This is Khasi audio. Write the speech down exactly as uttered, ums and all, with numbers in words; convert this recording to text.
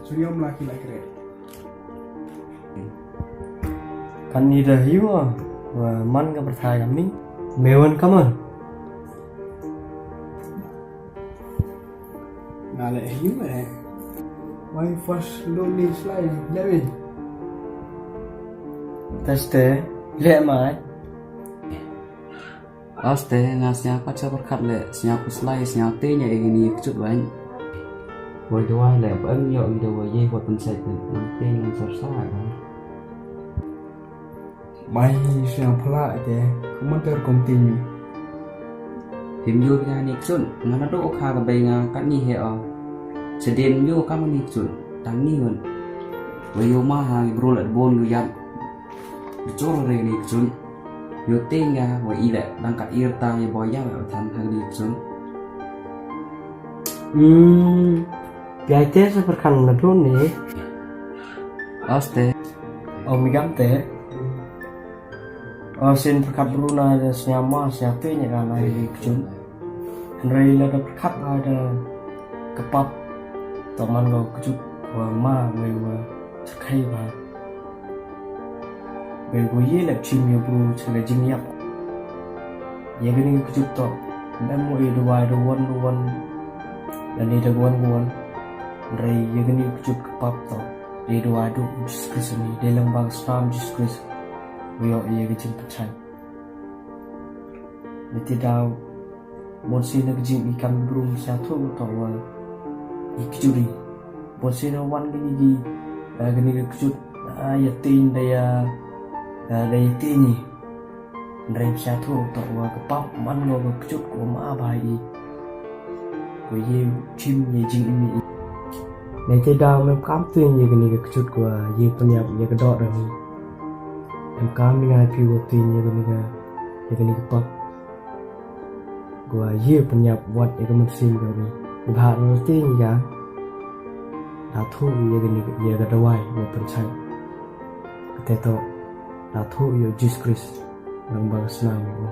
Shu ïam la ki la kre. Kan ni da hiwa wa man ka pyrthai kam ni. Me wan kaman. Nga le hiwa eh. Wai first lo ni slai le win. Teste le mai. Aste nga sñiaw ka cha pyrkhat le sñiaw kuslai sñiaw te nya egi ni kchut wain. Wai dawai le ba em yo ida wai ye hot pensai pen nang te nang sar sa ka. Mai sñiaw phala te kuman ter kom tin. Him yo nya ni kchut nga na do kha ka bai nga kat ni he o. Sedien yo kam ni kchut tang ni wan. Wai yo ma ha bro le bon yo yat. Bichor re ni kchun. Yo tenga wa ile dang kat ir ta ya boy ya wa than ha ni kchun. Hmm. Pia te sa perkan na dun ni. Aste. Om igam te. Asin perkat bruna da senyama senyate nya kan ai ni kchun. Hynrei lada pyrkhat ba da ka pap to man ko kjut ko ma wei wa tyrkhei ba. Wei ko ye lep chim ïa bru cha ka jingïap. Ïa kane ka kjut to. Mem mo ïa da wai da wan da wan. Lane da wan da wan. Hynrei ïa kane ka kjut ka pap to. Dei da wai da u Jisu Khrist ni dei lang ba ka snam Jisu Khrist. Wei ïa ka jingpynshai. Niti daw bun sien na ka jingïakam bru sa thu to wa i kjuri. Bun sien na wan kini ki kini ka kjut ïa tin da ïa da ïa tin ni. Nreng sa thu to wa ka pap man ngo ka kjut ko ma ba i. Ko ye chim ye jing ini. Niti daw mem kam tin ye kini ka kjut ko ye pynïap ye ka dok da ni. Em kam ni ngai phi wa tin ye kini ka ye kini ka pap. Gua ye pynïap wat ye ka mynsiem ka ni. Ba ha rti ni ka. Da thu ye kini ye ka dawai wa pynchai. Kate to da thu ye Jisu Khrist. Nang ba ka snam ko.